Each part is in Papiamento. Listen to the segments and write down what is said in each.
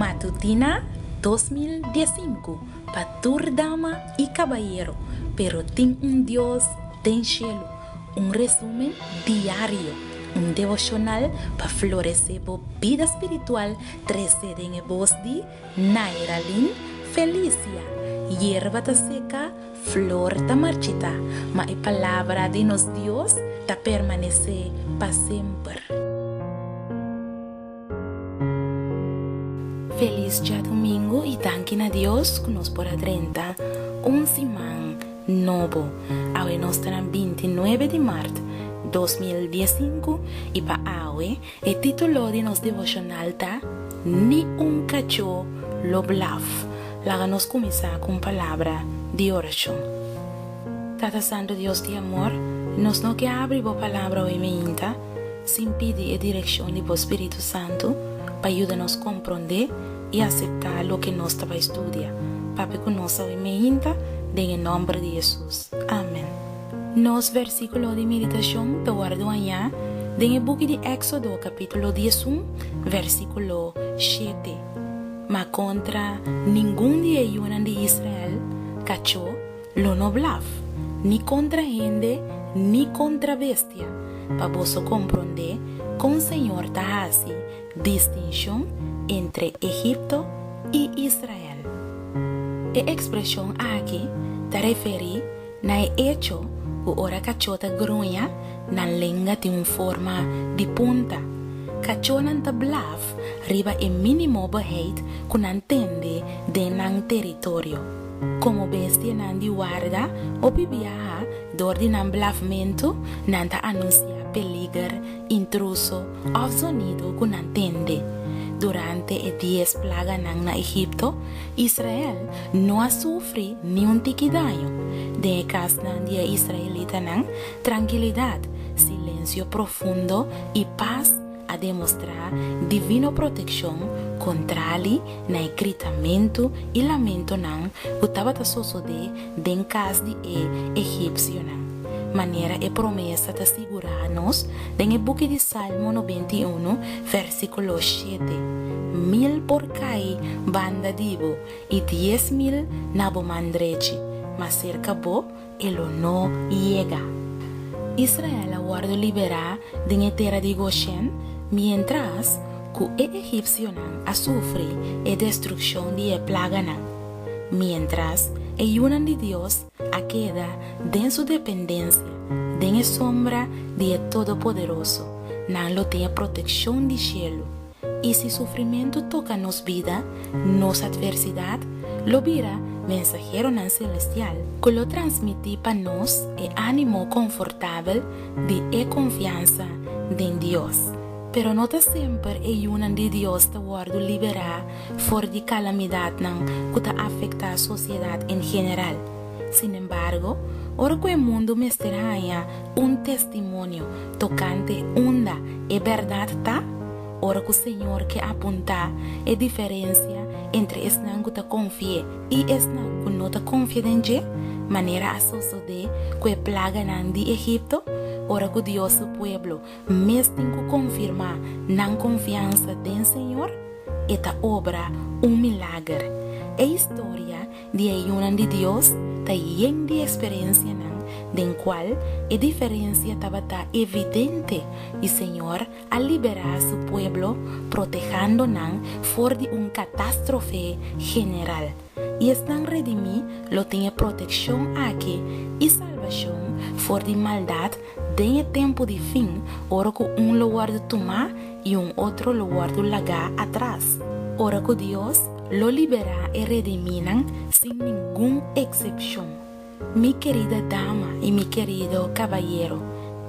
Matutina 2015 pa tur dama i kabayero, pero tin un Dios den shelu. Un resumen diario, un devoshonal pa floresé bo bida spiritual trese den e bos di Nairalyn Felicia. Yerba ta seka, flor ta marchitá, ma e palabra di nos Dios ta permanesé pa semper. Felis djadumingu i danki na Dios ku nos por a drenta un siman nobo. Awe nos ta na bintinuebe di mart 2015 i pa awe e titulo di nos devoshonal ta Ni un kachó lo blaf. Laga nos kuminsá ku un palabra di orashon. Tata Santu Dios di amor, nos no ke abri bo palabra awe meinta sin pidi e direkshon di bo Spiritu Santu pa yuda nos komprondé i aseptá loke nos ta bai studia. Papia ku nos awe meinta den e nòmber di Hesus. Amen. Nos versíkulo di meditashon ta wòrdu hañá den e buki di Éksodo kapítulo 11, versíkulo shete. Ma kontra ningun di e yunan di Israel kachó lo no blaf, ni kontra hende ni kontra bestia, pa boso komprondé kon Señor ta hasi distinshon entre Egipto i Israel. E ekspreshon aki ta referí na e echo ku ora kachó ta gruña, nan lenga tin un forma di punta. Kachónan ta blaf riba e mínimo beheit ku nan tende den nan teritorio. Komo bestianan di warda hopi biaha dor di nan blafmentu nan ta anunsiá peliger, intruso òf zonido ku nan tende. Durante e dies plaganan na Egipto, Israel no a sufri niun tiki daño. Den e kasnan di e israelitanan, trankilidat, silensio profundo i pas a demostrá divino protekshon kontrali na e gritamentu i lamentonan ku tabata sosodé den kas di e egipsionan, manera e promesa ta sigurá nos den e buki di Salmo 91, versíkulo shete, Mil por kai banda di bo i 10,000 na bo man drechi, ma serka bo e lo no yega. Israel a wòrdu liberá den e tera di Goshen, miéntras ku e egipsionan a sufri e destrukshon di e plaganan. Miéntras e yunan di Dios a keda den su dependensia, den e sombra di e Todopoderoso, nan lo tin e protekshon di shelu. I si sufrimentu toka nos bida, nos atversidat lo bira mensaheronan selestial ku lo transmití pa nos e ánimo konfortabel di e konfiansa den Dios. Pero no ta semper e yunan di Dios ta wòrdu liberá for di kalamidatnan ku ta afektá sosiedat en general. Sinembargo, ora ku e mundu mester haña un testimonio tokante unda e bèrdat ta, ora ku Señor ke apuntá e diferensia entre esnan ku ta konfi'é i esnan ku no ta konfia den dje, manera a sosodé ku e plaganan di Egipto, ora ku Dios su pueblo mes tin ku konfirmá nan konfiansa den Señor, e ta obra un milager. E historia di e yunan di Dios ta yen di eksperensianan den kual e diferensia tabata evidente i Señor a liberá Su pueblo protehando nan for di un katástrofe general. I esnan redimí lo tin e protekshon aki i salbashon for di maldat den e tempu di fin ora ku un lo wòrdu tumá i un otro lo wòrdu lagá atras. Ora ku Dios lo liberá e redimínan sin ningun eksepshon. Mi kerida dama i mi kerido kabayero,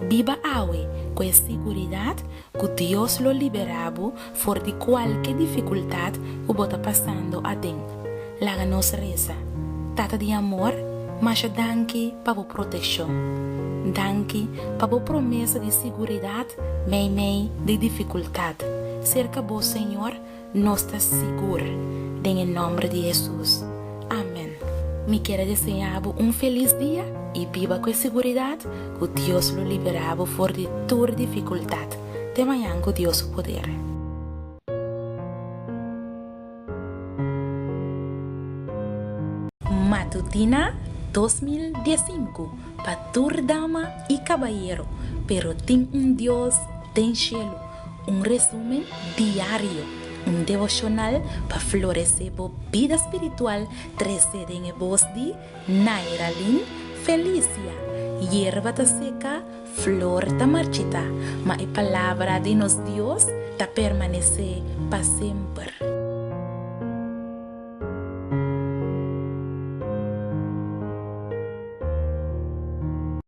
biba awe ku e siguridat ku Dios lo liberá bo for di kualke difikultat ku bo ta pasando aden. Laga nos resa. Tata di amor, masha danki pa bo protekshon. Danki pa bo promesa di siguridat meimei di difikultat. Serka bo, Señor, nos ta sigur. Den e nòmber di Hesus. Amen. Mi kier a deseá bo un felis dia i biba ku e siguridat ku Dios lo liberá bo for di tur difikultat. Te mañan ku Dios su poder. Matutina 2015 pa tur dama i kabayero, pero tin un Dios den shelu. Un resúmen diario, un devoshonal pa floresé bo bida spiritual trese den e bos di Nairalyn Felicia. Yerba ta seka, flor ta marchitá, ma e palabra di nos Dios ta permanesé pa semper.